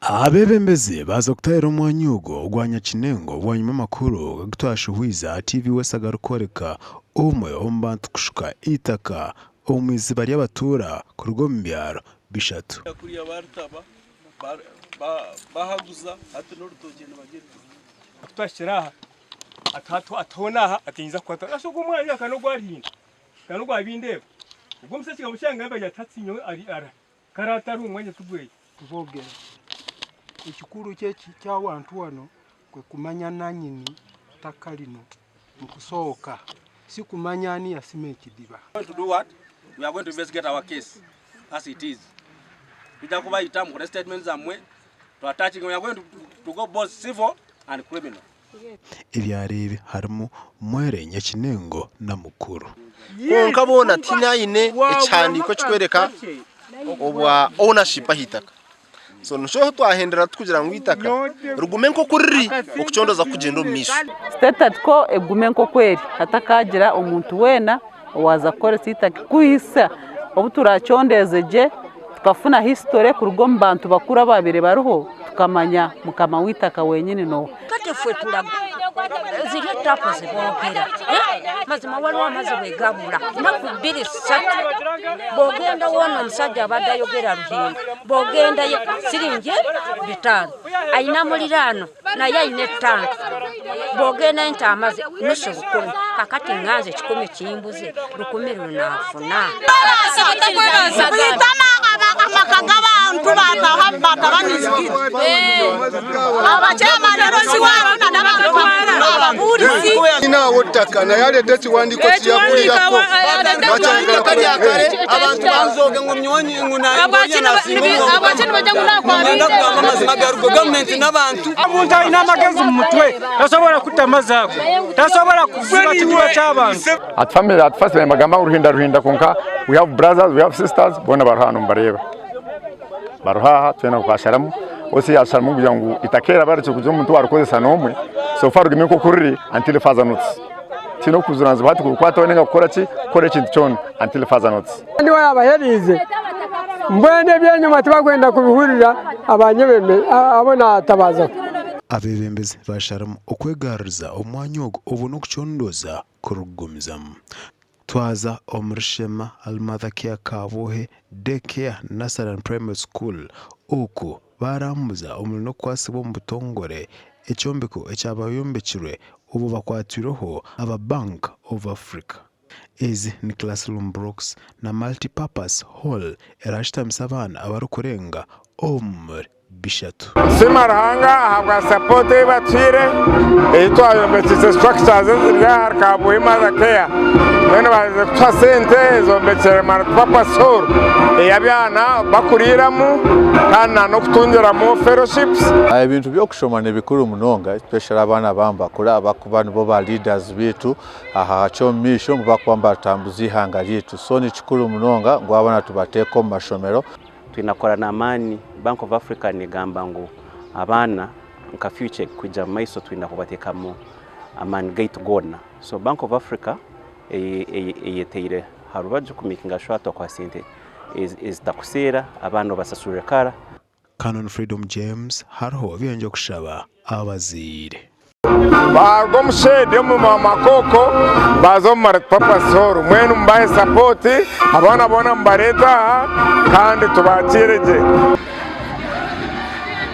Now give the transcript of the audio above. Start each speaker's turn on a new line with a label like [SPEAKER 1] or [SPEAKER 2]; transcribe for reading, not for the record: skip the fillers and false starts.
[SPEAKER 1] Abeebembezi baaza kutaahirira omwanya ogwo ogwa Nyakinengo bwanyima amakuru agu twashuhwize aha TV West agarikworeka omwe omu bantu kushuka eitaka omu iziba ry'abatuura kuruga omu byaro bishatu.
[SPEAKER 2] Kuriya baritaba bahaguza hati n'orutookye nibarya ebitookye.
[SPEAKER 3] Ku twahikire aha, atuhoona aha ati ninza kukwata ase ogu omwana ka n'ogu arinda ka n'ogu abindeeba. Ogwo omushaija ekigambo eki yangambire agira ati hati nyowe ari arahi? Kare atariho omwanya tigweye.
[SPEAKER 4] Tubogera. Ekikuru ky'awantu wano kwe kumanya nanyini taka lino mu kusooka, si kumanya ani yasima ekidiba.
[SPEAKER 5] Going to do what? We are going to investigate our case as it is. Tujja kubayita mukore statements zammwe to attaching we are going to, to go both civil and criminal.
[SPEAKER 1] Ebyaro ebi harimu Mwere, Nyakinengo na Mukuru.
[SPEAKER 6] Kwonka boona tihaine aine ekihandiiko ekikworeka obwa ownership aha itaka. So nikyo twahendera tukugira ngu eitaka rigume nk'oku riri okucondoza kukugyenda omu maisho.
[SPEAKER 7] Status quo egume nk'oku eri hatakaagira omuntu weena owaaza kukoresa eitaka kuhitsya obu turacondeeze gye tukafuna history kuruga omu bantu bakuru abaabaire bariho tukamanya mukama w'eitaka wenyini n'oha.
[SPEAKER 8] Kati ffe tulaga ziri etapu zebogera mazima waliwo amazi bwegabula naku bbiri satu bwogenda wona omusajja abadde ayogera ruhimba bwogendayo siringi bitano ayina muliraano naye ayina etanka bwogendayo nti amazi nusu lukumi kakati nganze ekikumi kimbuze lukumi runafuna.
[SPEAKER 9] Twitana amaka g'abantu baataha batabanizi gitu. Abakyamani boziwabo na n'abantu ababuurizi.
[SPEAKER 10] Nyina awo ttaka naye aleete ekiwandiiko kyeyakulirako
[SPEAKER 11] bakyayagala abantu banzooge ngu nyowe ngu nangenda kugamba amazima agarugo gavumenti n'abantu.
[SPEAKER 3] Omuntu aine amagezi mu mutwe tasobora kuta amazi ago, tasobora kuziba kidiba ky'abantu.
[SPEAKER 12] At family at first nibagamba ngu Ruhinda Ruhinda kwonka we have brothers, we have sisters boona bariho hanu nibareeba. Bariho aha twena twasharamu osi yasharamu kugira ngu itaka eri abarekire kugira omuntu owarikozesa n'omwe so far rigume nk'oku riri until further notice. Tihaine okujunanizibwa hati kurukwataho ninga kukora ki kukora ekintu kyona until further notice.
[SPEAKER 13] Kandi we yaabaheriize, mbwenu eby'enyima tibakwenda kubihurira abo naatabaazaho.
[SPEAKER 1] Abeebembezi baasharamu okwegaruriza omwanya ogu obwo n'okucondooza kurikugumizamu. Twaza omuri Sheema Almadha Care Kabwohe Day Care Nursery and Primary School oku baarambuza omuri n'okukwasibwa omu butongore ekyombeko ekyabayombekirwe obu bakwatwireho aba Bank of Africa. Ezi ni classroom blocks na multi-purpose hall erashutamisa abaana abarikurenga omuri bishatu.
[SPEAKER 12] Nsiima Ruhanga ahabwa sapooti ei batuhaire ei twayombekyeise structures eziri ahari Kabuhi Mother Care. Mbwenu baherize kutuha sente ezombekire multipurpose hall ei abaana bakuriiramu kandi na n'okutungiramu fellowships.
[SPEAKER 14] Ebintu by'okushoma ni bikuru munonga especially abaana baaba nibakura ahabw'okuba nibo ba leaders baitu aha ky'omumaisho nibo barikuba nibatambuza eihanga ryaitu so ni kikuru munonga ngu abaana tubateeke omu mashomero.
[SPEAKER 15] Twine kukora n'amaani, Bank of Africa negamba ngu abaana nka future kwija omu maiso twine kubateekamu amaani gaitu goona. So Bank of Africa eyeteire aha rubaju ku makinga sure twakuha sente ezitakuseera, abaana obasasurire kara.
[SPEAKER 1] Canon Freedom James hariho bingi okushaba abazaire.
[SPEAKER 12] Baaruga omu shedi omu makoko baaza omu multipurpose hall mbwenu mubahe sapoti abaana boona mubareete aha kandi tubakiire gye.